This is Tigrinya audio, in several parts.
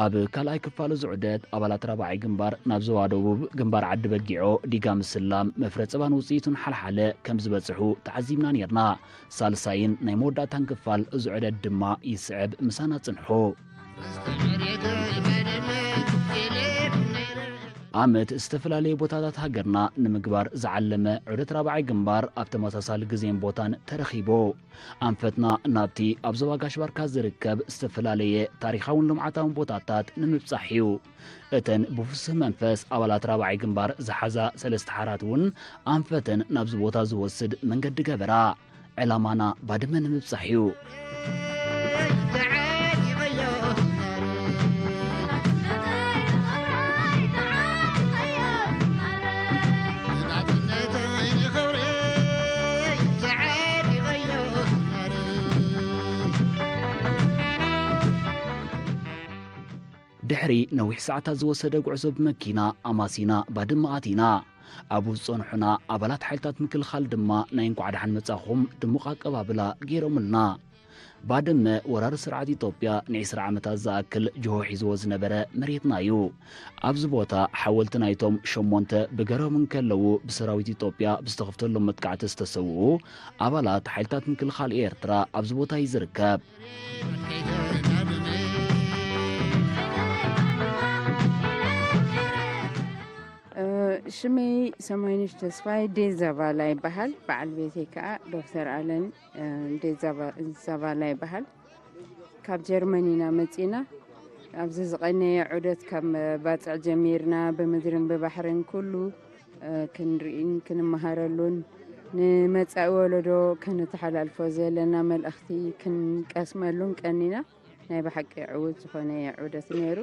ኣብ ካልኣይ ክፋል እዚ ዑደት፣ ኣባላት ራብዓይ ግንባር ናብ ዞባ ደቡብ ግንባር ዓዲ በጊዖ፣ ዲጋ ምስላም፣ መፍረ ጸባን ውጽኢቱን ሓልሓለ ከም ዝበጽሑ ተዓዚብና ኔርና። ሳልሳይን ናይ መወዳእታን ክፋል እዚ ዑደት ድማ ይስዕብ፣ ምሳና ጽንሑ። ኣመት ዝተፈላለየ ቦታታት ሃገርና ንምግባር ዝዓለመ ዑደት ራብዓይ ግንባር ኣብ ተመሳሳሊ ግዜን ቦታን ተረኺቡ። ኣንፈትና ናብቲ ኣብ ዞባ ጋሽ ባርካ ዝርከብ ዝተፈላለየ ታሪኻውን ልምዓታውን ቦታታት ንምብጻሕ እዩ። እተን ብፍሱህ መንፈስ ኣባላት ራብዓይ ግንባር ዝሓዛ ሰለስተ ሓራት እውን ኣንፈተን ናብዚ ቦታ ዝወስድ መንገዲ ገበራ። ዕላማና ባድመ ንምብጻሕ እዩ። ድሕሪ ነዊሕ ሰዓታት ዝወሰደ ጉዕዞ ብመኪና ኣማሲና ባድመ ኣቲና። ኣብኡ ዝጸንሑና ኣባላት ሓይልታት ምክልኻል ድማ ናይ እንኳዕ ደሓን መጻኹም ድሙቕ ኣቀባብላ ገይሮምልና። ባድመ ወራሪ ስርዓት ኢትዮጵያ ንዒስራ ዓመታት ዝኣክል ጅሆ ሒዝዎ ዝነበረ መሬትና እዩ። ኣብዚ ቦታ ሓወልቲ ናይቶም ሸሞንተ ብገርሆም እንከለዉ ብሰራዊት ኢትዮጵያ ብዝተኸፍተሎም መጥቃዕቲ ዝተሰውኡ ኣባላት ሓይልታት ምክልኻል ኤርትራ ኣብዚ ቦታ እዩ ዝርከብ። ሽመይ ሰማይነሽ ተስፋይ ዴዛ ባላ ይበሃል። በዓል ቤተይ ከዓ ዶክተር ኣለን ዴዛ ባላ ይበሃል። ካብ ጀርመን ኢና መፂና። ኣብዚ ዝቐነየ ዑደት ካብ ባፅዕ ጀሚርና ብምድርን ብባሕርን ኩሉ ክንርኢን ክንመሃረሉን ንመፃኢ ወለዶ ከነተሓላልፎ ዘለና መልእኽቲ ክንቀስመሉን ቀኒና። ናይ ብሓቂ ዕዉት ዝኾነ ዑደት ነይሩ።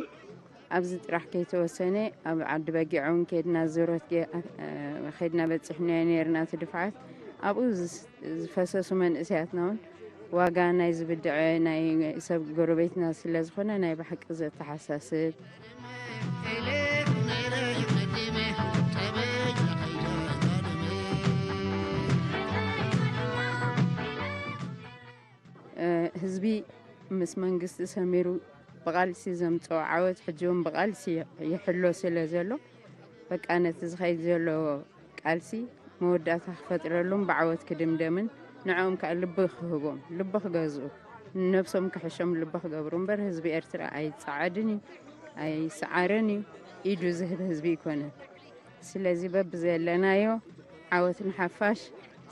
ኣብዚ ጥራሕ ከይተወሰነ ኣብ ዓዲ በጊዖም ከድና ዙረት ከድና በፂሕናዮ ነይርና። እቲ ድፍዓት ኣብኡ ዝፈሰሱ መንእሰያትና እውን ዋጋ ናይ ዝብድዐ ናይ ሰብ ጎረቤትና ስለ ዝኾነ ናይ ብሓቂ ዘተሓሳስብ። ህዝቢ ምስ መንግስቲ ሰሚሩ ብቓልሲ ዘምፅኦ ዓወት ሕጂ እውን ብቓልሲ ይሕሎ ስለ ዘሎ፣ በቃ ነቲ ዝኸይድ ዘሎ ቃልሲ መወዳእታ ክፈጥረሉን ብዓወት ክድምደምን ንዕኦም ከዓ ልቢ ክህቦም፣ ልቢ ክገዝኡ፣ ንነብሶም ክሕሾም ልቢ ክገብሩ እምበር ህዝቢ ኤርትራ ኣይጸዓድን እዩ፣ ኣይሰዓርን እዩ፣ ኢዱ ዝህብ ህዝቢ ኣይኮነን። ስለዚ በብዘለናዮ ዓወት ንሓፋሽ፣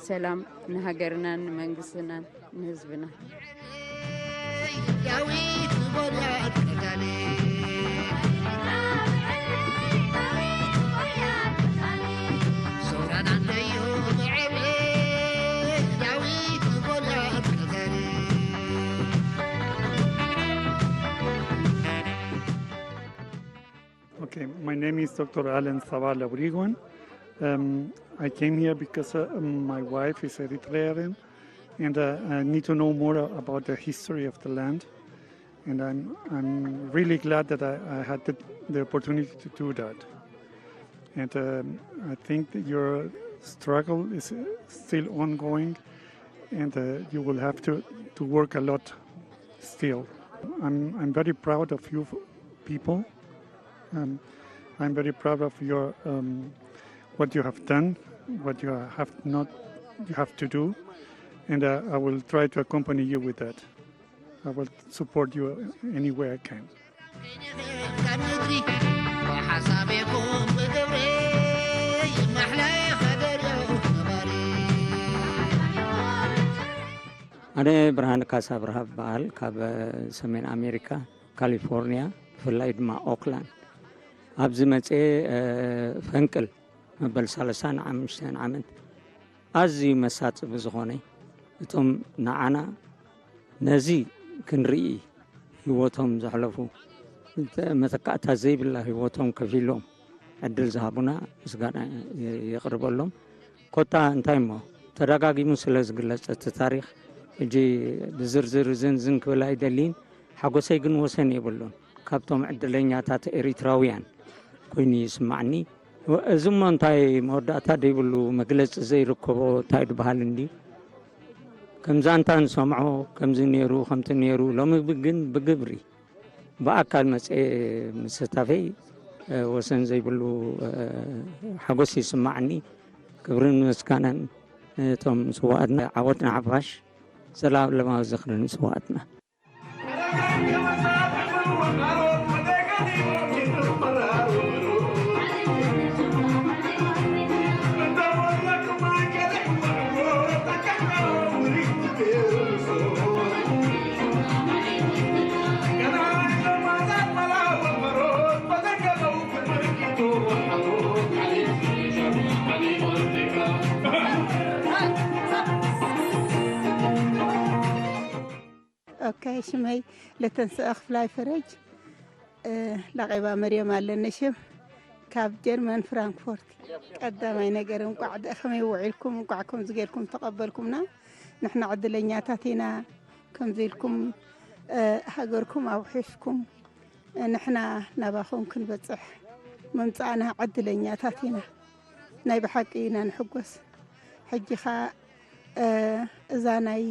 ሰላም ንሃገርናን ንመንግስትናን ንህዝብና። Okay, my name is Doctor Alan Zavala Buriguan. Um, I came here because uh, um, my wife is Eritrean and uh, I need to know more about the history of the land. And I'm, I'm really glad that I, I had the, the opportunity to do that. And um, I think that your struggle is uh, still ongoing and uh, you will have to, to work a lot still. I'm, I'm very proud of you people. Um, I'm very proud of your um, what you have done, what you have not you have to do, and uh, I will try to accompany you with that. I will support you any way I can. ኣነ ብርሃነ ካሳ ኣብርሃ እበሃል፣ ካብ ሰሜን ኣሜሪካ ካሊፎርኒያ፣ ብፍላይ ድማ ኦክላንድ። ኣብዚ መፅኤ ፈንቅል መበል ሰላሳን ሓሙሽተን ዓመት ኣዝዩ መሳጢ ብዝኾነ፣ እቶም ንዓና ነዚ ክንርኢ ህይወቶም ዘሕለፉ፣ መተካእታ ዘይብላ ህይወቶም ከፊሎም ዕድል ዝሃቡና ምስጋና የቕርበሎም። ኮታ እንታይ እሞ ተደጋጊሙ ስለ ዝግለጽ እቲ ታሪኽ፣ ሕጂ ብዝርዝር እዝን ዝን ክብል ኣይደልይን። ሓጎሰይ ግን ወሰን የብሉን። ካብቶም ዕድለኛታት ኤሪትራውያን ኮይኑ ይስማዕኒ። እዚ እሞ እንታይ መወዳእታ ደይብሉ፣ መግለጺ ዘይርከቦ እንታይ ድበሃል እንድዩ። ከም ዛንታ ንሰምዖ ከምዚ ነይሩ ከምቲ ነይሩ፣ ሎሚ ግን ብግብሪ ብኣካል መጽኤ ምስታፈይ፣ እ፣ ወሰን ዘይብሉ፣ እ፣ ሓጎስ ይስማዓኒ። ክብርን ምስጋናን እቶም ስዋኣትና። ዓወት ንሓፋሽ፣ ዘላለማዊ ዝኽሪ ንስዋኣትና። ኦኬ፣ ሽመይ ለተንስአ ክፍላይ ፈረጅ፣ እ፣ ላቄባ መርየም ኣለነ ሽም፣ ካብ ጀርመን ፍራንክፎርት። ቀዳማይ ነገር እንቋዕ ደ-፣ ከመይ ውዒልኩም፣ እንቋዕ ከምዚ ጌርኩም ተቐበልኩምና። ንሕና ዕድለኛታት ኢና፣ ከምዚ ኢልኩም፣ እ፣ ሃገርኩም ኣውሒስኩም፣ እ፣ ንሕና ናባኹም ክንበጽሕ ምምጻእና ዕድለኛታት ኢና። ናይ ብሓቂ ኢና ንሕጎስ። ሕጂ ኸኣ፣ እ፣ እዛ ናይ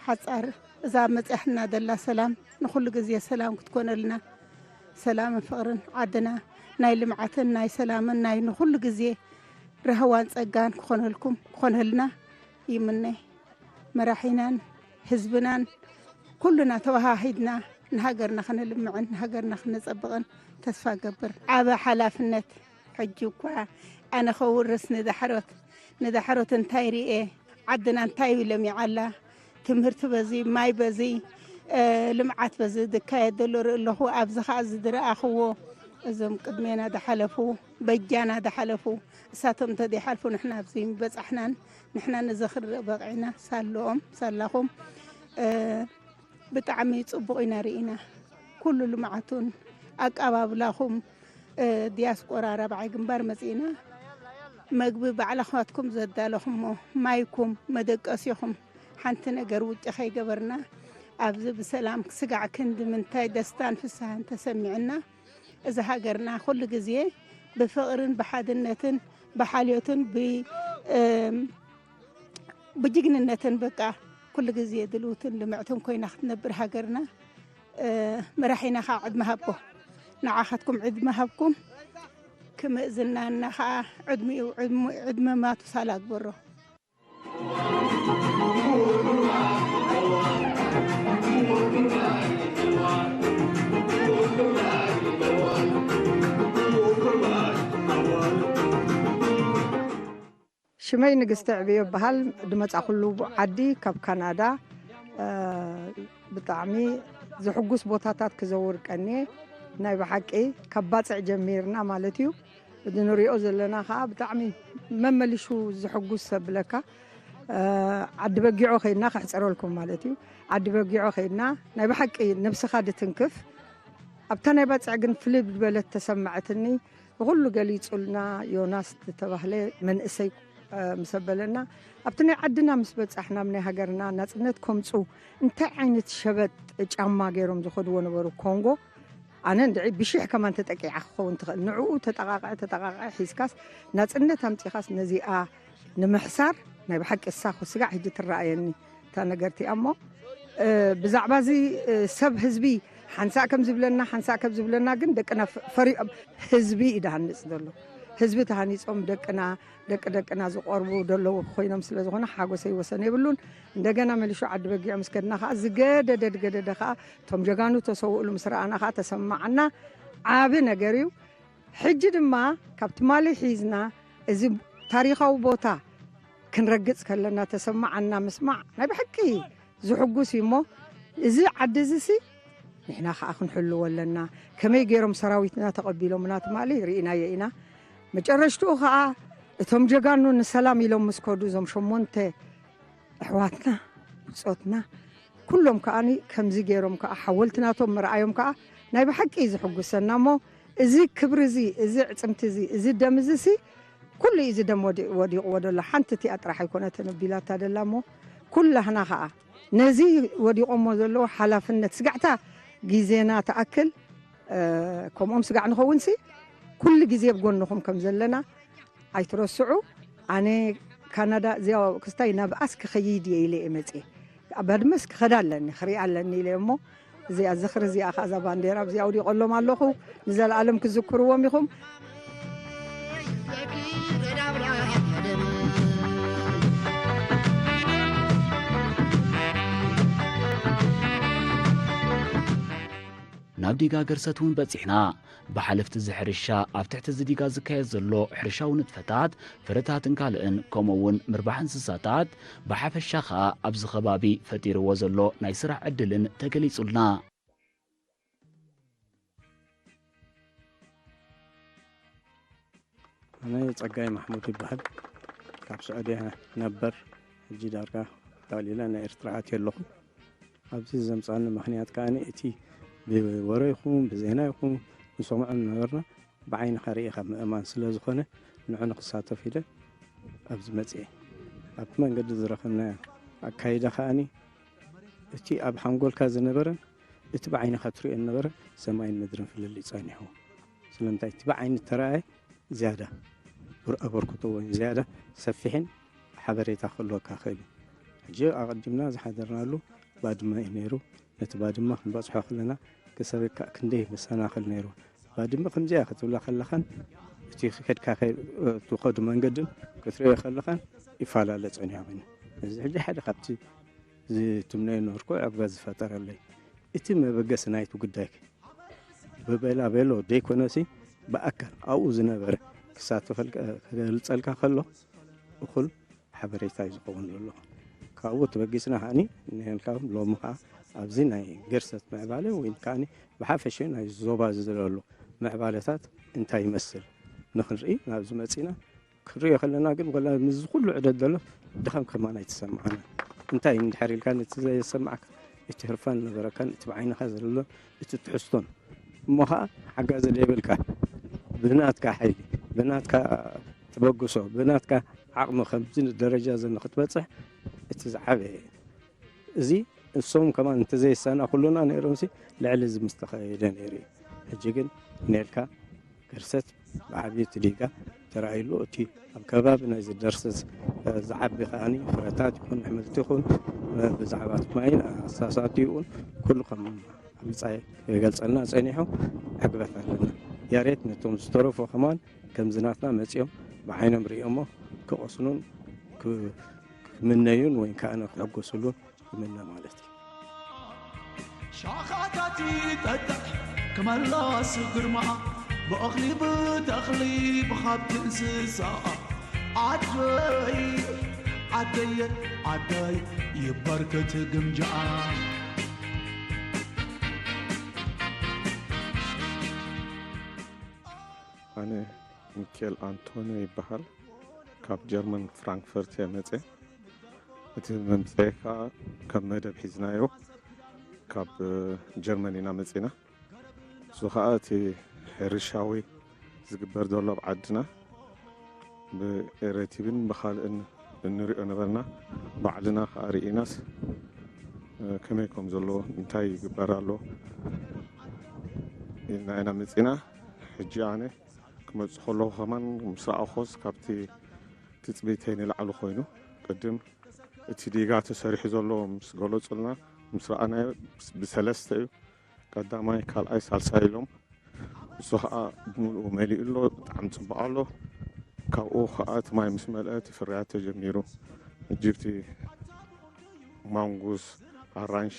ሓጻር፣ እዛ መጽያትና ዘላ ሰላም ንኹሉ ግዜ ሰላም ክትኮነልና፣ ሰላምን ፍቕርን ዓድና ናይ ልምዓትን ናይ ሰላምን ናይ ንኹሉ ግዜ ራህዋን ጸጋን ክኾነልኩም፣ ክኾነልና ይምነ። መራሒናን ህዝብናን ኩልና ተወሃሂድና ንሃገርና ከነልምዕን ንሃገርና ከነጸብቕን ተስፋ እገብር። ዓቢ ሓላፍነት። ሕጂ እኳ ኣነ ከውርስ ንዳሕሮት፣ ንዳሕሮት እንታይ ርእየ፣ ዓድና እንታይ ለሚዓ ኣላ፣ ትምህርቲ በዚ፣ ማይ በዚ፣ እ፣ ልምዓት በዚ ዝካየድ ዘሎ ርኢ ኣለኹ። ኣብዚ ኸኣ እዚ ዝረኣኽዎ፣ እዞም ቅድሜና ዝሓለፉ፣ በጃና ዝሓለፉ፣ እሳቶም እንተዘይሓልፉ ንሕና ኣብዚ ምበጻሕናን፣ ንሕና ነዚ ክንርኢ በቒዕና። ሳለኦም፣ ሳላኹም፣ እ፣ ብጣዕሚ ጽቡቕ ኢና ርኢና። ኩሉ ልምዓቱን ኣቀባብላኹም፣ እ፣ ዲያስፖራ ራብዓይ ግንባር መጺእና፣ መግቢ ባዕልኻትኩም ዘዳለኹሞ፣ ማይኩም፣ መደቀሲኹም፣ ሓንቲ ነገር ውጪ ከይገበርና፣ ኣብዚ ብሰላም ስጋዕ ክንዲ ምንታይ ደስታን ፍስሃን ተሰሚዕና። እዚ ሃገርና ኩሉ ግዜ ብፍቕርን ብሓድነትን ብሓልዮትን ብ-፣ እም፣ ብጅግንነትን በቃ ኩሉ ግዜ ድልውትን ልምዕትን ኮይና ክትነብር ሃገርና። እ፣ መራሒና ኸዓ ዕድመ ሃቦ፣ ንዓኻትኩም ዕድመ ሃብኩም፣ ክምእዝናና ኸዓ ዕድሚኡ ዕድሙ-፣ ዕድመ ማቱሳላ ግበሮ። ሽመይ ንግስቲ ዕብዮ ይበሃል። ዝመጻኹሉ ዓዲ ካብ ካናዳ፣ እ፣ ብጣዕሚ ዝሕጉስ ቦታታት ክዘውር ቀንየ። ናይ ብሓቂ ካብ ባጽዕ ጀሚርና ማለት እዩ። እዚ ንሪኦ ዘለና ኸዓ ብጣዕሚ መመሊሹ ዝሕጉስ ዘብለካ። እ፣ ዓዲ በጊዖ ኸይድና፣ ከሕጽረልኩም ማለት እዩ። ዓዲ በጊዖ ኸይድና፣ ናይ ብሓቂ ነብስኻ ድትንክፍ። ኣብታ ናይ ባጽዕ ግን ፍልይ ዝበለት ተሰማዐትኒ። ንኹሉ ገሊጹልና ዮናስ ዝተባህለ መንእሰይ፣ እ፣ ምስ ኣበለና፣ ኣብቲ ናይ ዓድና ምስ በጻሕና፣ ኣብ ናይ ሃገርና ናጽነት ከምጹ እንታይ ዓይነት ሸበጥ ጫማ ገይሮም ዝኸድዎ ነበሩ ኮንጎ። ኣነ እንድዒ ብሽሕ ከማን ተጠቂዓ ክኸውን ትኽእል። ንዕኡ ተጠቓቕዐ፣ ተጠቓቕዐ ሒዝካስ ናጽነት ኣምጺኻስ ነዚኣ ንምሕሳር ናይ ብሓቂ እሳ ስጋዕ ሕጂ ትረኣየኒ እታ ነገር እቲኣ። እሞ፣ እ፣ ብዛዕባ እዚ፣ እ፣ ሰብ ህዝቢ ሓንሳእ ከም ዝብለና፣ ሓንሳእ ከም ዝብለና ግን ደቅና ፈ-፣ ፈሪኦም። ህዝቢ እዩ ድሃንጽ ዘሎ። ህዝቢ ተሃኒጾም ደቅና፣ ደቂ ደቅና ዝቐርቡ ዘለዉ ኮይኖም ስለ ዝኾነ ሓጎሰይ ወሰን የብሉን። እንደገና መሊሹ ዓዲ በጊዖ ምስ ከድና ከኣ ዝገደደ ዝገደደ ከኣ እቶም ጀጋኑ ተሰውእሉ ምስ ረኣና ከኣ ተሰማዓና። ዓቢ ነገር እዩ። ሕጂ ድማ ካብ ትማሊ ሒዝና እዚ ታሪኻዊ ቦታ ክንረግጽ ከለና ተሰማዓና ምስማዕ ናይ ብሓቂ ዝሕጉስ እዩ። እሞ እዚ ዓዲ እዚ ሲ ንሕና ከኣ ክንሕልዎ ኣለና። ከመይ ገይሮም ሰራዊትና ተቐቢሎምና ትማሊ ርኢናዮ ኢና። መጨረሽትኡ ከኣ እቶም ጀጋኑ ንሰላም ኢሎም ምስ ከዱ እዞም ሸሞንተ ኣሕዋትና ብጾትና ኩሎም ከኣ ከምዚ ገይሮም ከኣ ሓወልቲ ናቶም ምርኣዮም ከኣ ናይ ብሓቂ እዩ ዝሕጉሰና። እሞ እዚ ክብሪ እዚ፣ እዚ ዕጽምቲ እዚ፣ እዚ ደም እዚ ሲ ኩሉ እዩ እዚ ደም ወዲ-፣ ወዲቕዎ ደሎ። ሓንቲ እቲኣ ጥራሕ ኣይኮነትን ኣቢላታ ደላ። እሞ ኩላህና ከኣ ነዚ ወዲቖሞ ዘለዉ ሓላፍነት ስጋዕታ ግዜና ትኣክል፣ እ፣ ከምኦም ስጋዕ ንኸውንሲ ኩሉ ግዜ ኣብ ጎንኹም ከም ዘለና ኣይትረስዑ። ኣነ ካናዳ እዚኣ ክስታይ ናብኣስ ክኸይድ እየ ኢለ እየ መፅየ። ኣብ ባድመስ ክኸዳ ኣለኒ፣ ክሪኣ ኣለኒ ኢለ እሞ እዚኣ ዝኽሪ እዚኣ ኸዓ እዛ ባንዴራ ኣብዚኣ ኣውዲቐሎም ኣለኹ። ንዘለኣለም ክዝክርዎም ኢኹም። ናብ ዲጋ ገርሰት እውን በጺሕና። ብሓለፍቲ እዚ ሕርሻ ኣብ ትሕቲ እዚ ዲጋ ዝካየድ ዘሎ ሕርሻዊ ንጥፈታት፣ ፍረታትን ካልእን፣ ከምኡ እውን ምርባሕ እንስሳታት፣ ብሓፈሻ ኸኣ ኣብዚ ከባቢ ፈጢርዎ ዘሎ ናይ ስራሕ ዕድልን ተገሊጹልና። ኣነ ጸጋይ ማሕሙድ ይበሃል። ካብ ስዑድያ ነበር፣ ሕጂ ዳርጋ ጠቕሊለ ናይ ኤርትራ ኣትየ ኣለኹ። ኣብዚ ዘምጻኒ ምኽንያት ከኣ እቲ ብወረ ይኹን ብዜና ይኹን ንሰምዖ ነበርና፣ ብዓይንኻ ርኢኻ ምእማን ስለ ዝኾነ ንዑ ንኽሳተፍ ኢለ ኣብዚ መጽኤ። ኣብቲ መንገዲ ዝረኸብናዮ ኣካይዳ ከኣ እቲ ኣብ ሓንጎልካ ዝነበረን እቲ ብዓይንኻ ትሪኦ ዝነበረ ሰማይን ምድርን ፍልልይ ጸኒሑ። ስለምንታይ እቲ ብዓይኒ እተራእየ ዝያዳ ብር- ኣበርክቶ ወይ ዝያዳ ሰፊሕን ሓበሬታ ክህልወካ ክእል እዩ። ሕጂ ኣቐዲምና ዝሓደርናሉ ባድመ እዩ ነይሩ። ነቲ ባድመ ክንበጽሖ ከለና ክሰበካ ክንደይ መሰናኽል ነይሩ። ባድመ ከምዚኣ ክትብላ ከለኻን እቲ ከድካ ትኸዱ መንገድን ክትሪኦ ከለኻን ይፈላለ ጸኒሖም ኢና። እዚ ሕጂ ሓደ ካብቲ ዝትምነዮ ነበርኩ ዕግበት ዝፈጠረለይ እቲ መበገሲ ናይቲ ጉዳይ ብቤላ ቤሎ ደይኮነሲ ብኣካል ኣብኡ ዝነበረ ክሳተፈልካ ክገልጸልካ ከሎ እኹል ሓበሬታ እዩ ዝኸውን ዘሎ። ካብኡ ተበጊስና ከዓኒ ንህልካ ሎሚ ከዓ ኣብዚ ናይ ገርሰት ምዕባለ ወይ ከዓ ብሓፈሽ ናይ ዞባ ዘሎ ምዕባለታት እንታይ ይመስል ንክንርኢ ናብዚ መፂና። ክንሪኦ ከለና ግን ወላ ምስዚ ኩሉ ዕደት ዘሎ ድኻም ከማን ኣይተሰምዓና። እንታይ እንድሕር ኢልካ ነቲ ዘየሰማዕካ እቲ ህርፋን ነበረካን እቲ ብዓይንኻ ዘሎ እቲ ትሕዝቶን እሞ ኸዓ ሓጋዚ ዘይብልካ ብናትካ ሓይሊ ብናትካ ተበግሶ ብናትካ ዓቕሚ ከምዚ ደረጃ እዚ ንክትበፅሕ እቲ ዝዓበየ እዚ እሶም ከማን እንተዘይሳና ኩሉና ነይሮምሲ ልዕሊ እዚ ምስተኸየደ ነይሩ እዩ። ሕጂ ግን ኔልካ ገርሰት ብዓብዪ እቲ ዲጋ ተራእይሉ እቲ ኣብ ከባቢ ናይዚ ደርሰት ዝዓቢ ከዓኒ ፍረታት ይኹን ኣሕምልቲ ይኹን ብዛዕባ እቲ ማይን ኣሳሳቲኡን ኩሉ ከም ኣምፃይ ክገልፀልና ፀኒሑ ዕግበት ኣለና። ያሬት ነቶም ዝተረፉ ከማን ከምዚ ናትና መፂኦም ብዓይኖም ርእዮሞ ክቐስኑን ክምነዩን ወይ ከዓ ክሕጎስሉን ይምነ ማለት እዩ። ሻኻታት ይጠጥዕ ክመላስ ግርማ ብእኽሊ ብተኽሊ ብኻብቲ እንስሳ ዓደይ ዓደየ ዓደይ ይበርክት ግምጃኣ። ኣነ ሚኬል ኣንቶንዮ ይበሃል። ካብ ጀርመን ፍራንክፈርት እየ መፅየ። እቲ መምፅኤ ከዓ ከም መደብ ሒዝናዮ ካብ ጀርመን ኢና መፂና። እሱ ከዓ እቲ ሕርሻዊ ዝግበር ዘሎ ኣብ ዓድና ብኤረቲቪን ብካልእን እንሪኦ ነበርና። ባዕልና ከዓ ርኢናስ ከመይ ከም ዘለዎ እንታይ ይግበር ኣሎ ኢልና ኢና መፂና። ሕጂ ኣነ ክመፅእ ከለኹ ከማን ምስ ረኣኹስ ካብቲ ትፅቢተይ ንላዕሊ ኮይኑ ቅድም እቲ ዲጋ ተሰሪሑ ዘሎ ምስ ገለፁልና ምስ ረኣናዮ ብሰለስተ እዩ ቀዳማይ ካልኣይ ሳልሳይ ኢሎም እሱ ከዓ ብምልኡ መሊኡ ኣሎ ብጣዕሚ ፅቡቅ ኣሎ። ካብኡ ከዓ እቲ ማይ ምስ መልአ እቲ ፍርያት ተጀሚሩ። እጅብቲ ማንጉስ ኣራንሺ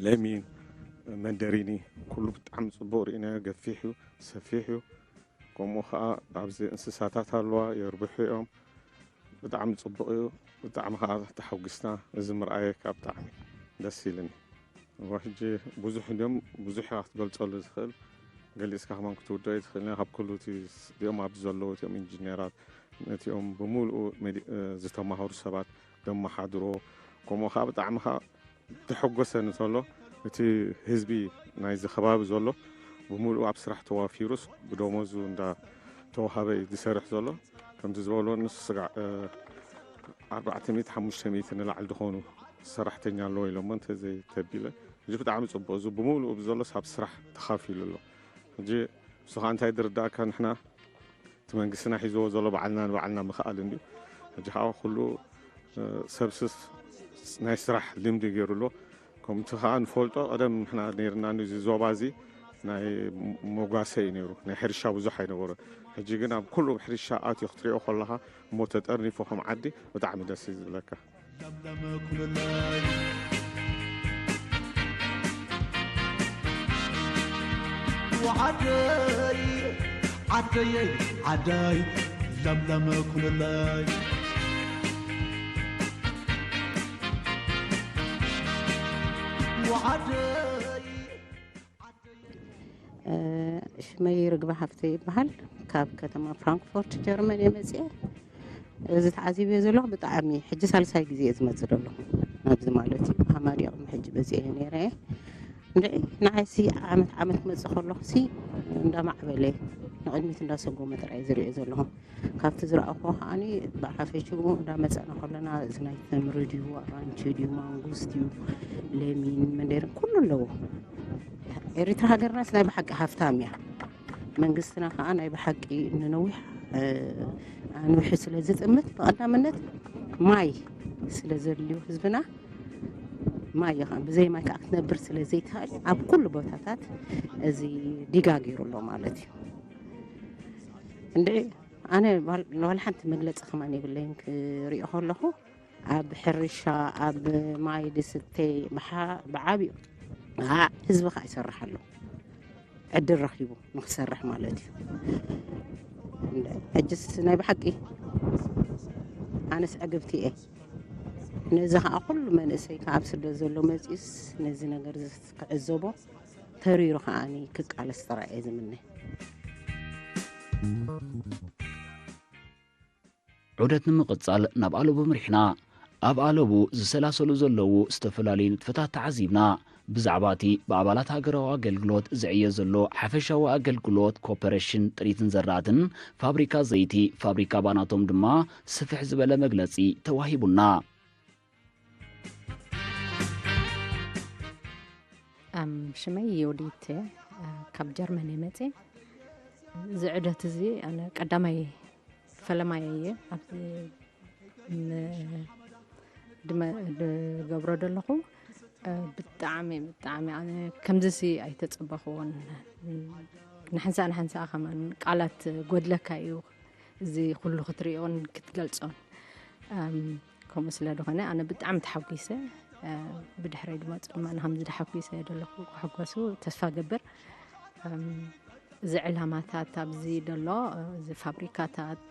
ለሚን መንደሪኒ ኩሉ ብጣዕሚ ፅቡቅ ርኢናዮ ገፊሕ እዩ ሰፊሕ እዩ። ከምኡ ከዓ ኣብዚ እንስሳታት ኣለዋ የርብሑ እዮም። ብጣዕሚ ፅቡቅ እዩ። ብጣዕሚ ከዓ ተሓጒስና እዚ ምርኣየ ከዓ ብጣዕሚ ደስ ኢልኒ። እዋ ሕጂ ብዙሕ እንዲኦም ብዙሕ ኢኻ ክትገልፀሉ ዝኽእል ገሊፅካ ከማን ክትውደኦ ይትኽእል ኢና ካብ ኩሉ እቲ እዚኦም ኣብዚ ዘለዉ እቲኦም ኢንጂነራት ነቲኦም ብምሉኡ ዝተማሃሩ ሰባት ደመሓድሮ ከምኡ ከዓ ብጣዕሚ ከዓ ተሐጎሰ እንተሎ እቲ ህዝቢ ናይዚ ከባቢ ዘሎ ብምሉኡ ኣብ ስራሕ ተዋፊሩስ ብደሞዙ እንዳተዋሃበ እዩ ዝሰርሕ ዘሎ። ከምቲ ዝበሎ ንሱ ስጋዕ ኣርባዕተ ሚእቲ ሓሙሽተ ሚእቲ ንላዕሊ ዝኾኑ ሰራሕተኛ ኣለዎ ኢሎሞ እንተዘይተቢለ እዚ ብጣዕሚ ፅቡቅ እዚ ብምሉኡ ብዘሎስ ኣብ ስራሕ ተኻፊሉ ኣሎ። ሕጂ ንሱ ከዓ እንታይ ዝርዳእካ ንሕና እቲ መንግስትና ሒዝዎ ዘሎ ባዕልና ንባዕልና ምኽኣል እንድዩ። ሕጂ ከዓ ኩሉ ሰብስስ ናይ ስራሕ ልምዲ ገይሩ ኣሎ። ከምቲ ከዓ ንፈልጦ ቀደም ንሕና ነርና ነዚ ዞባ እዚ ናይ መጓሰ እዩ ነይሩ፣ ናይ ሕርሻ ብዙሕ ኣይነበረ። ሕጂ ግን ኣብ ኩሉ ሕርሻ ኣትዩ ክትሪኦ ከለካ እሞ ተጠርኒፎ ከም ዓዲ ብጣዕሚ ደስ እዩ ዝብለካ። ዓደይ ዓደየይ ዓደይ ለምለም ኩልለይ ዓደይ ሽመይ ርግበ ሃፍተ ይበሃል። ካብ ከተማ ፍራንክፎርት ጀርመን እየ መፅአ። እዚ ተዓዚበ ዘለኹ ብጣዕሚ ሕጂ ሳልሳይ ግዜ እየ ዝመፅእ ዘለኹ ናብዚ ማለት እዩ። ሃማሪ ቅድሚ ሕጂ መፅአ እየ ነይረ። ንዓይሲ ዓመት ዓመት ክመፅእ ከለኹ ሲ እንዳማዕበለ ንቕድሚት እንዳሰጎመ ጥራይ ዝሪኦ ዘለኹ። ካብቲ ዝረኣኹዎ ከዓኒ ብሓፈሽኡ እንዳመፀና ከለና እዚ ናይ ተምሪ ድዩ ኣራንቺ ድዩ ማንጉስ ድዩ ለሚን መንደርን ኩሉ ኣለዎ። ኤሪትራ ሃገርናስ ናይ ብሓቂ ሃፍታም እያ። መንግስትና ከዓ ናይ ብሓቂ ንነዊሕ ኣንዊሑ ስለ ዝጥምት ብቐዳምነት ማይ ስለ ዘድልዩ ህዝብና ማይ ይኸን ብዘይ ማይ ከዓ ክትነብር ስለ ዘይትኽእል ኣብ ኩሉ ቦታታት እዚ ዲጋ ገይሩ ኣሎ ማለት እዩ። እንድዒ ኣነ ዋላ ሓንቲ መግለፂ ከማን የብለይን ክሪኦ ከለኹ ኣብ ሕርሻ ኣብ ማይ ድስተ ብዓብዩ ህዝቢ ከዓ ይሰርሕ ኣሎ። ዕድል ረኺቡ ንክሰርሕ ማለት እዩ። ሕጅስ ናይ ብሓቂ ኣነስ ዕግብቲ እየ። ነዚ ከዓ ኩሉ መንእሰይ ከዓ ኣብ ስደት ዘሎ መፂኡስ ነዚ ነገር ክዕዘቦ ተሪሩ ከዓ ክቃለስ ጥራይ እየ ዝምነ። ዑደት ንምቕጻል ናብ ኣለቡ ኣምሪሕና። ኣብ ኣለቡ ዝሰላሰሉ ዘለዉ ዝተፈላለዩ ንጥፈታት ተዓዚብና። ብዛዕባ እቲ ብኣባላት ሃገራዊ ኣገልግሎት ዝዕየ ዘሎ ሓፈሻዊ ኣገልግሎት ኮፐረሽን ጥሪትን ዘራእትን፣ ፋብሪካ ዘይቲ፣ ፋብሪካ ባናቶም ድማ ስፍሕ ዝበለ መግለጺ ተዋሂቡና። ሽመይ ዮዲት እየ። ካብ ጀርመን እየ መፅየ። እዚ ዕደት እዚ ኣነ ቀዳማይ ፈለማይ እየ ኣብዚ ዝገብሮ ዘለኹ። ብጣዕሚ ብጣዕሚ ኣነ ከምዚሲ ኣይተፀበኽዎን። ንሓንሳእ ንሓንሳእ ከማን ቃላት ጎድለካ እዩ እዚ ኩሉ ክትሪኦን ክትገልፆን። ከምኡ ስለ ዝኾነ ኣነ ብጣዕሚ ተሓጒሰ። ብድሕረይ ዝመፁ ድማ ንከምዚ ተሓጒሰ ዘለኹ ክሕጎሱ ተስፋ ገብር። እዚ ዕላማታት ኣብዚ ዘሎ እዚ ፋብሪካታት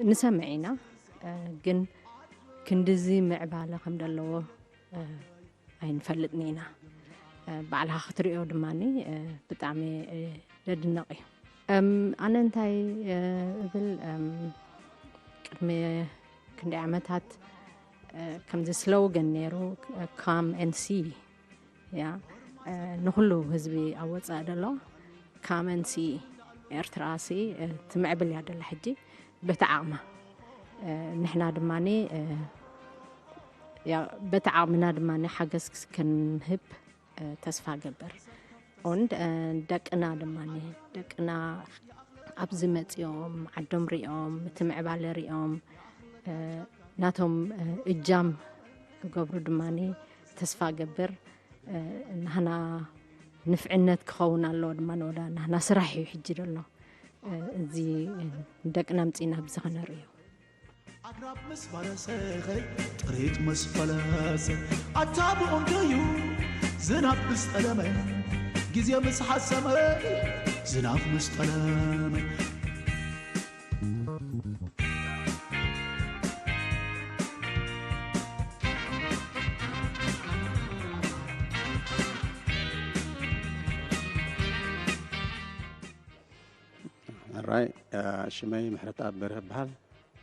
ንሰምዕ ኢና፣ ግን ክንድዚ ምዕባለ ከም ዘለዎ ኣይንፈልጥን ኢና። ባዕልኻ ክትሪኦ ድማ ብጣዕሚ ዘድነቕ እዩ። ኣነ እንታይ እብል፣ ቅድሚ ክንደይ ዓመታት ከምዚ ስሎገን ነይሩ፣ ካም ኤን ሲ፣ ያ ንኹሉ ህዝቢ ኣብ ወፃኢ ዘሎ ካም ኤን ሲ፣ ኤርትራ ሲ ትምዕብል እያ ደላ ሕጂ በቲ ዓቕማ። ንሕና ድማ በቲ ዓቕምና ድማ ሓገዝ ክንህብ ተስፋ ገብር። Und ደቅና ድማ ደቅና ኣብዚ መፂኦም ዓዶም ሪኦም እቲ ምዕባለ ሪኦም ናቶም እጃም ክገብሩ ድማ ተስፋ ገብር። ናህና ንፍዕነት ክኸውን ኣለዎ ድማ ወዳ ናህና ስራሕ እዩ ሕጂ ዘሎ። እዚ ደቅና ምፂና ኣብዚ ከነርእዮ። ኣግራብ ምስ ባረሰኸይ ጥሪት ምስ ፈለሰ ኣታ ብቑንዶ እዩ ዝናብ ምስ ጠለመ ግዜ ምስ ሓሰመ ዝናብ ምስ ጠለመ ሕራይ ሽመይ ምሕረተኣብ በርሀ እበሃል።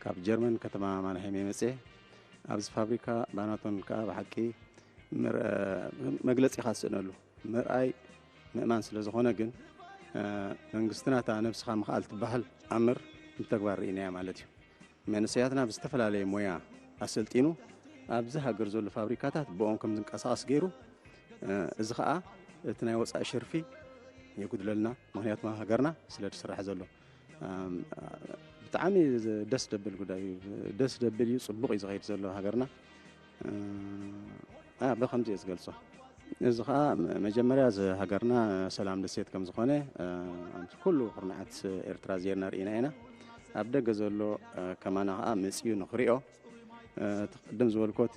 ካብ ጀርመን ከተማ ማንሃይም እየ መፅየ። ኣብዚ ፋብሪካ ባናቶን ከዓ ብሓቂ መግለፂ ኢኻ ትስእነሉ። ምርኣይ ምእማን ስለ ዝኾነ ግን መንግስትና እታ ነብስኻ ምኽኣል ትበሃል ኣምር ብተግባር ርኢናያ ማለት እዩ። መንእሰያትና ብዝተፈላለየ ሞያ ኣሰልጢኑ ኣብዚ ሃገር ዘሎ ፋብሪካታት ብኦም ከም ዝንቀሳቐስ ገይሩ፣ እዚ ኸኣ እቲ ናይ ወጻኢ ሽርፊ የጉድለልና። ምኽንያቱ ሃገርና ስለ ዝስራሕ ዘሎ ብጣዕሚ ደስ ደብል ጉዳይ እዩ። ደስ ደብል እዩ፣ ጽቡቕ እዩ ዝኸይድ ዘሎ ሃገርና። እ፣ ኣ፣ ብኸምዚ እየ ዝገልጾ። እዚ ኸኣ መ-፣ መጀመርያ እዚ ሃገርና ሰላም ደሴት ከም ዝኾነ፣ እ፣ ኩሉ ኩርናዓት ኤርትራ ዜርና ርኢና ኢና። ኣብ ደገ ዘሎ፣ እ፣ ከማና ኸኣ መጺኡ ንኽሪኦ፣ እ፣ እቲ ቅድም ዝበልኮ እቲ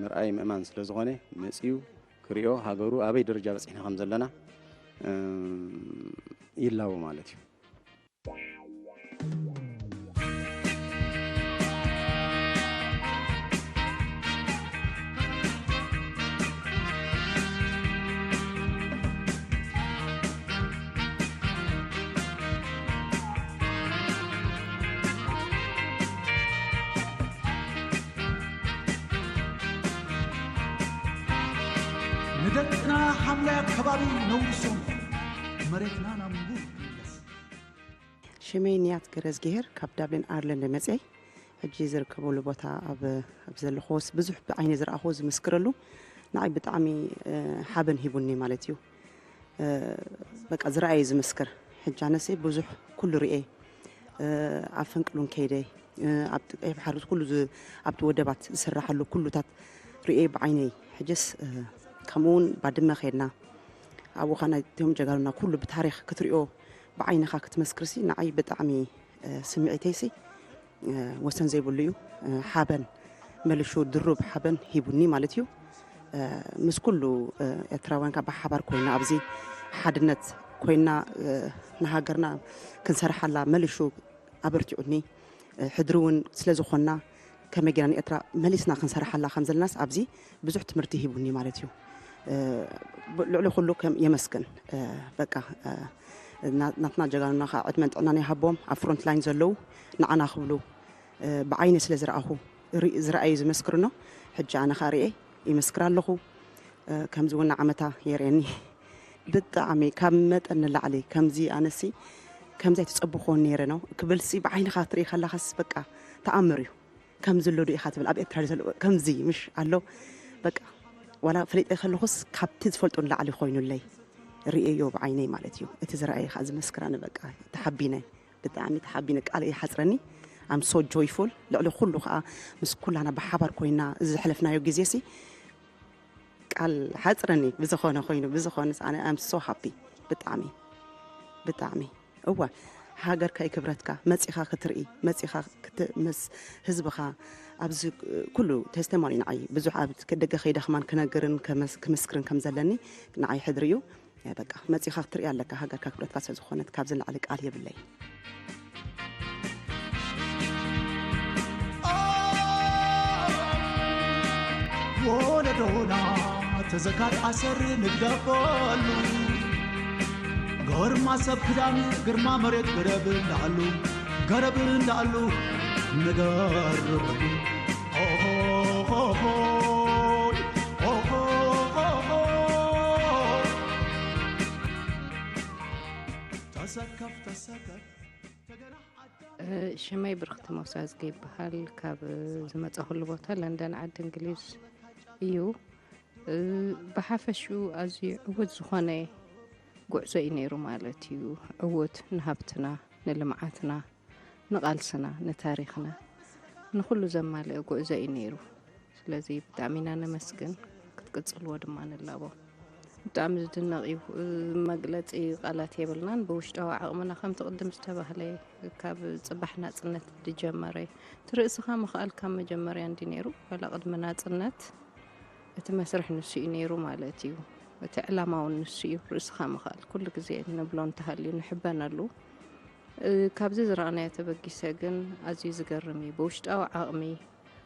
ምርኣይ ምእማን ስለ ዝኾነ፣ መጺኡ ክሪኦ፣ ሃገሩ ኣበይ ደረጃ በጺሕና ከም ዘለና፣ እ፣ ይላቦ ማለት እዩ። ንደቅና ሓምላይ ኣከባቢ ነውርሶም፣ መሬትና ናብ ምሉእ ይምለስ። ሽመይ ንያት ገረዝግሄር ካብ ዳብሊን ኣየርላንድ መፅየ። ሕጂ ዝርከበሉ ቦታ ኣብ ኣብ ዘለኹስ ብዙሕ ብዓይኒ ዝረኣኹ ዝምስክረሉ ንዓይ ብጣዕሚ እ፣ ሓበን ሂቡኒ ማለት እዩ። እ፣ በቃ ዝረኣየ ዝምስክር። ሕጂ ኣነሲ ብዙሕ ኩሉ ርኤ። እ፣ ኣብ ፈንቅሉን ከይደ፣ እ፣ ኣብቲ ቀይሕ ባሕሪ ኩሉ ዝ-፣ ኣብቲ ወደባት ዝስራሓሉ ኩሉታት ርኤ ብዓይነይ። ሕጅስ እ፣ ከምኡ እውን ባድመ ከይድና ኣብኡ ኸዓ ናይቶም ጀጋኑና ኩሉ ብታሪኽ ክትሪኦ ብዓይንኻ ክትመስክርሲ ንዓይ ብጣዕሚ እ፣ ስምዒተይሲ እ፣ ወሰን ዘይብሉ እዩ። እ፣ ሓበን መሊሹ ድሩብ ሓበን ሂቡኒ ማለት እዩ። እ፣ ምስ ኩሉ እ፣ ኤርትራውያን ካብ ብሓባር ኮይና ኣብዚ ሓድነት ኮይና እ፣ ንሃገርና ክንሰርሓላ መሊሹ ኣበርቲዑኒ። እ፣ ሕድሪ እውን ስለ ዝኾንና ከመይ ጌርና ንኤርትራ መሊስና ክንሰርሓላ ከም ዘለናስ ኣብዚ ብዙሕ ትምህርቲ ሂቡኒ ማለት እዩ። እ፣ ብ-፣ ልዕሊ ኩሉ ከም የመስግን። እ፣ በቃ እ፣ እና-፣ ናትና ጀጋኑና ከዓ ዕድመን ጥዕናን ይሃቦም ኣብ ፍሮንት ላይን ዘለዉ ንዓና ክብሉ እ፣ ብዓይኒ ስለ ዝረኣኹ ሪ-፣ ዝረኣዩ ዝመስክርኖ ሕጂ ኣነ ከዓ ርኤ ይመስክር ኣለኹ። እ፣ ከምዚ እውን ንዓመታ የርእየኒ ብጣዕሚ ካብ መጠን ንላዕሊ ከምዚ ኣነሲ ከምዚ ኣይተፀብኾን ነይረ ነው ክብልሲ ብዓይንኻ ክትርኢ ከለኻስ በቃ ተኣምር እዩ። ከምዚ ኣሎ ዶ ኢኻ ትብል ኣብ ኤርትራ ዘሎ ከምዚ ምሽ ኣሎ በቃ ዋላ ፈሊጠ ከለኹስ ካብቲ ዝፈልጦ ንላዕሊ ኮይኑለይ ርእየዮ ብዓይነይ ማለት እዩ። እቲ ዝረኣየ ከዓ ዝመስክር ኣነ በቃ ተሓቢነ ብጣዕሚ ተሓቢነ ቃል ይሓፅረኒ። I'm so joyful ልዕሊ ኩሉ ከዓ ምስ ኩላና ብሓባር ኮይና እዚ ዘሕለፍናዮ ግዜሲ ቃል ሓፅረኒ ብዝኾነ ኮይኑ ብዝኾነ ኣነ I'm so happy ብጣዕሚ ብጣዕሚ እወ ሃገርካ ክብረትካ መፂኻ ክትርኢ መፂኻ ምስ ህዝብኻ ኣብዚ ኩሉ ተስተማኒ ንዓይ ብዙሕ ኣብ ደገ ከይደ ከማን ክነግርን ክምስክርን ከም ዘለኒ ንዓይ ሕድሪ እዩ። በቃ መፂኻ ክትርኢ ኣለካ ሃገርካ ክብረትካ ስለ ዝኾነት ካብዚ ንላዕሊ ቃል የብለይ። ወለዶና ተዘካር ኣሰር ንግደፈሉ ግርማ ሰብ ክዳን ግርማ መሬት ገረብ እንዳኣሉ ገረብ እንዳኣሉ ንገርበሉ ኦሆሆሆ ኦሆሆሆ ተሰከፍ ተሰከፍ ተገና ኣዳ ሽመይ ብርኽቲ መውሳዝጊ ይበሃል። ካብ ዝመፀኹሉ ቦታ ለንደን ዓዲ እንግሊዝ እዩ። ብሓፈሽኡ ኣዝዩ ዕውት ዝኾነ ጉዕዞ እዩ ነይሩ ማለት እዩ። ዕውት ንሃብትና፣ ንልምዓትና፣ ንቓልስና፣ ንታሪኽና፣ ንኹሉ ዘማልአ ጉዕዞ እዩ ነይሩ። ስለዚ ብጣዕሚ ኢና ነመስግን፣ ክትቅጽልዎ ድማ ንላቦ። ብጣዕሚ ዝድነቕ እዩ። መግለጺ ቃላት የብልናን። ብውሽጣዊ ዓቕምና ከምቲ ቅድም ዝተባህለ ካብ ጽባሕ ናጽነት ዝጀመረ እቲ ርእስኻ ምኽኣል ካብ መጀመርያ እንዲ ነይሩ ዋላ ቅድሚ ናጽነት እቲ መስርሕ ንሱ እዩ ነይሩ ማለት እዩ። እቲ ዕላማ እውን ንሱ እዩ። ርእስኻ ምኽኣል ኩሉ ግዜ ንብሎ እንተሃልዩ ንሕበነሉ። እ፣ ካብዚ ዝረኣናዮ ተበጊሰ ግን ኣዝዩ ዝገርም እዩ። ብውሽጣዊ ዓቕሚ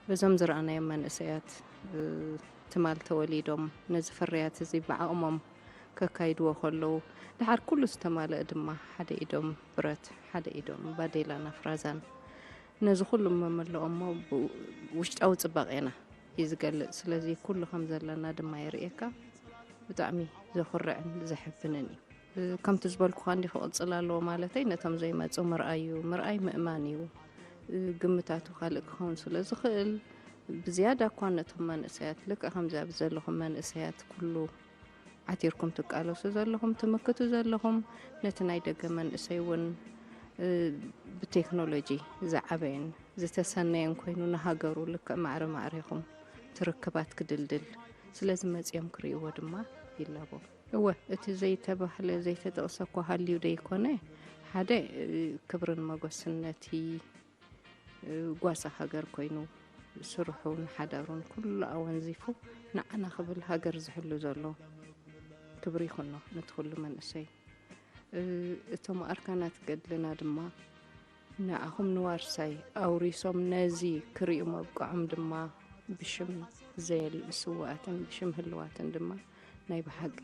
በዞም ዝረኣናዮም መንእሰያት፣ እ፣ ትማል ተወሊዶም ነዚ ፍርያት እዚ ብዓቕሞም ከካይድዎ ከለዉ፣ ደሓር ኩሉ ዝተማልአ ድማ ሓደ ኢዶም ብረት፣ ሓደ ኢዶም ባዴላን ኣፍራዛን ነዚ ኩሉ መመልኦ እሞ ብውሽጣዊ ጽባቄና እዩ ዝገልጽ። ስለዚ ኩሉ ከም ዘለና ድማ የርእየካ። ብጣዕሚ ዘኹርዕን ዘሕብንን እዩ። ከምቲ ዝበልኩኻ እንዲ ክቕጽል ኣለዎ ማለተይ ነቶም ዘይመጹ ምርኣይ እዩ። ምርኣይ ምእማን እዩ። ግምታቱ ካልእ ክኸውን ስለ ዝኽእል ብዝያዳ እኳ ነቶም መንእሰያት ልክዕ ከምዚ ኣብዚ ዘለኹም መንእሰያት ኩሉ ዓቲርኩም ትቃለሱ ዘለኹም ትምክቱ ዘለኹም ነቲ ናይ ደገ መንእሰይ እውን ብቴክኖሎጂ ዝዓበየን ዝተሰነየን ኮይኑ ንሃገሩ ልክዕ ማዕረ ማዕሬኹም ትርክባት ክድልድል፣ ስለዚ መጺኦም ክርእይዎ ድማ ይላቦ። እወ፣ እቲ ዘይተባህለ ዘይተጠቕሰ እኳ ሃልዩ ደይኮነ፣ ሓደ ክብርን መጎስን ነቲ ጓሳ ሃገር ኮይኑ፣ ስርሑን ሓዳሩን ኩሉ ኣወንዚፉ ንዓና ክብል ሃገር ዝሕሉ ዘሎ፣ ክብሪ ይኹኖ ነቲ ኩሉ መንእሰይ። እቶም ኣርካናት ገድልና ድማ ንዓኹም ንዋርሳይ ኣውሪሶም ነዚ ክርእዩ መብቅዖም ድማ ብሽም ዘየል ስውኣትን ብሽም ህልዋትን ድማ ናይ ብሓቂ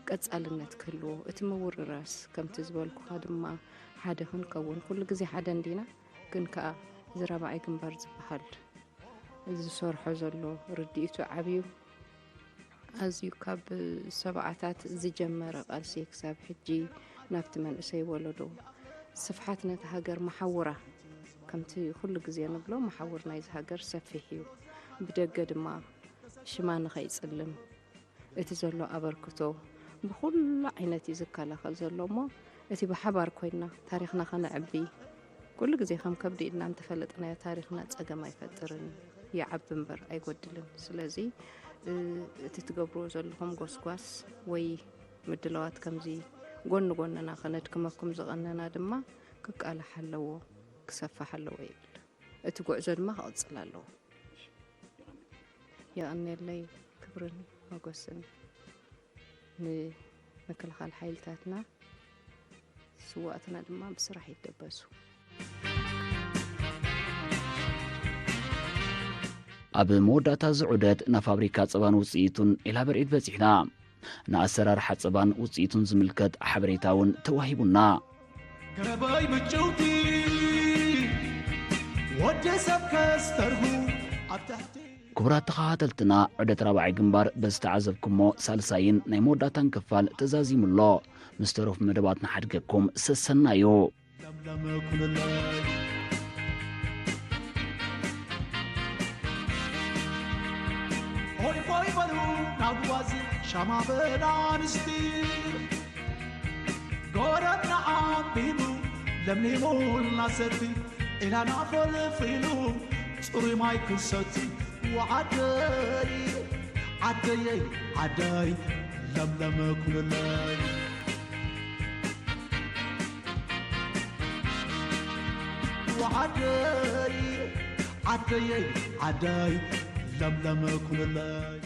ቀጻልነት ክህልዎ፣ እቲ ምውርራስ ከምቲ ዝበልኩኻ ድማ ሓደ ክንከውን፣ ኩሉ ግዜ ሓደ እንዲና፣ ግን ከኣ እዚ ራብዓይ ግንባር ዝበሃል ዝሰርሖ ዘሎ ርድኢቱ ዓብዩ፣ ኣዝዩ ካብ ሰብዓታት ዝጀመረ ቃልሲ ክሳብ ሕጂ ናብቲ መንእሰይ ወለዶ ስፍሓት ነቲ ሃገር መሓውራ፣ ከምቲ ኩሉ ግዜ ንብሎ መሓውር ናይዚ ሃገር ሰፊሕ እዩ። ብደገ ድማ ሽማ ንኸይጽልም እቲ ዘሎ ኣበርክቶ ብኹሉ ዓይነት እዩ ዝከላኸል ዘሎ እሞ፣ እቲ ብሓባር ኮይንና ታሪኽና ከነዕቢ፣ ኩሉ ግዜ ከም ከብዲ ኢድና እንተፈለጥናዮ ታሪኽና ጸገም ኣይፈጥርን፣ ይዓቢ እምበር ኣይጎድልን። ስለዚ እቲ ትገብርዎ ዘለኹም ጎስጓስ ወይ ምድላዋት ከምዚ ጎኒ ጎንና ከነድክመኩም ዝቐነና ድማ ክቃላሕ ኣለዎ፣ ክሰፍሕ ኣለዎ ይብል። እቲ ጉዕዞ ድማ ክቕጽል ኣለዎ። የቐንየለይ። ክብርን መጎስን ንምክልኻል ሓይልታትና። ስዋእትና ድማ ብስራሕ ይደበሱ። ኣብ መወዳእታ እዚ ዑደት ናብ ፋብሪካ ጸባን ውጽኢቱን ዒላ በርዒድ በጺሕና። ንኣሰራርሓ ጸባን ውጽኢቱን ዝምልከት ሓበሬታ እውን ተዋሂቡና። ገረበይ ምጭውቲ ወዲ ሰብ ከስተርጉ ኣብ ትሕቲ ክቡራት ተኸታተልትና፣ ዑደት ራብዓይ ግንባር በዚ ተዓዘብኩሞ ሳልሳይን ናይ መወዳእታን ክፋል ተዛዚሙ ኣሎ። ምስ ተረፉ መደባት ንሓድገኩም ሰሰናዩ። ለምለም ኩልለይ ሆይ ሆይ በሉ ናጓዝ ሻማ በላ ኣንስቲ ጎረና ዓቢቡ ለምሊሙ እናሰቲ ኢላና ፈልፊሉ ጽሩይ ማይ ክሰቲ ወዓደይ ዓደየይ ዓደይ ለምለም ኩልለይ ወዓደይ ዓደየይ ዓደይ ለምለም ኩልለይ